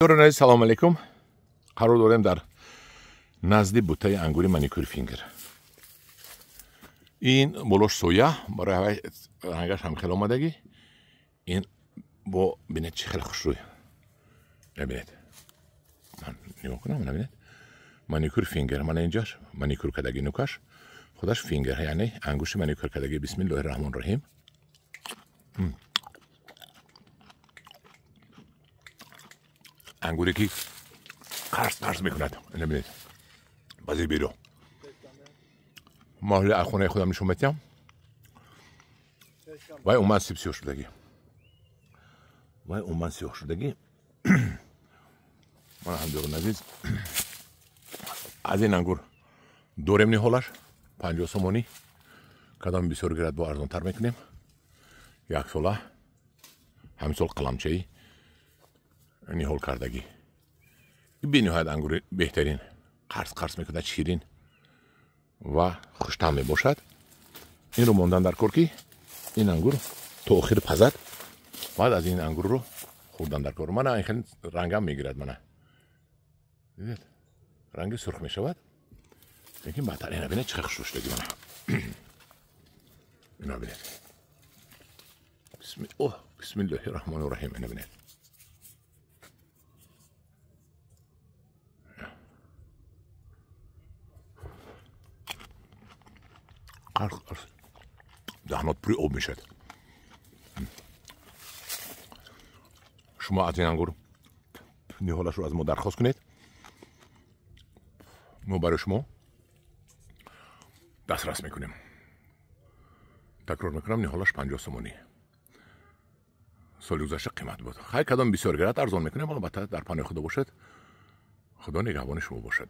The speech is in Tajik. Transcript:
Салом алейкум. Қарор дорем дар назди бутаи ангури маникюр фингер. Ин болош соя, барои ҳавай рангаш ҳам хеле омадагӣ. Ин бо бинед чӣ хеле хушрӯй. Бинед. Ман нигоҳ кунам, бинед. Маникюр фингер, мана инҷаш маникюр кардагӣ нукаш. Худаш фингер, яъне ангушти маникюр кардагӣ. Бисмиллоҳир раҳмонир раҳим. Ангуре ки қарс қарс мекунад. Бинед. Бази беро. Ма ҳоли аз хонаи худам нишон метиҳам. Вай умуман сиб сиёҳ шудагӣ. Вай умуман сиёҳ шудагӣ. Мана ҳамдиёрон азиз. Аз ин ангур дорем ниҳолаш 50 сомонӣ. Кадом бисёр гирад бо арзонтар мекунем. Як сола ҳамин сол қаламчаи ниҳол кардагӣ. Бениҳоят ангури беҳтарин, қарс қарс мекунад, ширин ва хуштаъм мебошад. Инро мондан дар кор ки ин ангур то охир пазад, баъд аз ин ангурро хӯрдан дар кор. Мана ин хеле рангам мегирад, мана. Дидед? Ранги сурх мешавад. Лекин баъдтар ина бинед чӣ хушрӯ шудагӣ мана. Ина бинед. Бисмиллоҳир раҳмонир раҳим. Ина бинед. Қарс қарс даҳнот пури об мешавад. Шумо аз ин ангур ниҳолашро аз мо дархост кунед, мо барои шумо дастрас мекунем. Такрор мекунам, ниҳолаш 50 сомонӣ. Соли гузашта қимат буд. Хай кадом бисёр гирад арзон мекунем, албатта дар паноҳи Худо бошад. Худо нигаҳбони шумо бошад.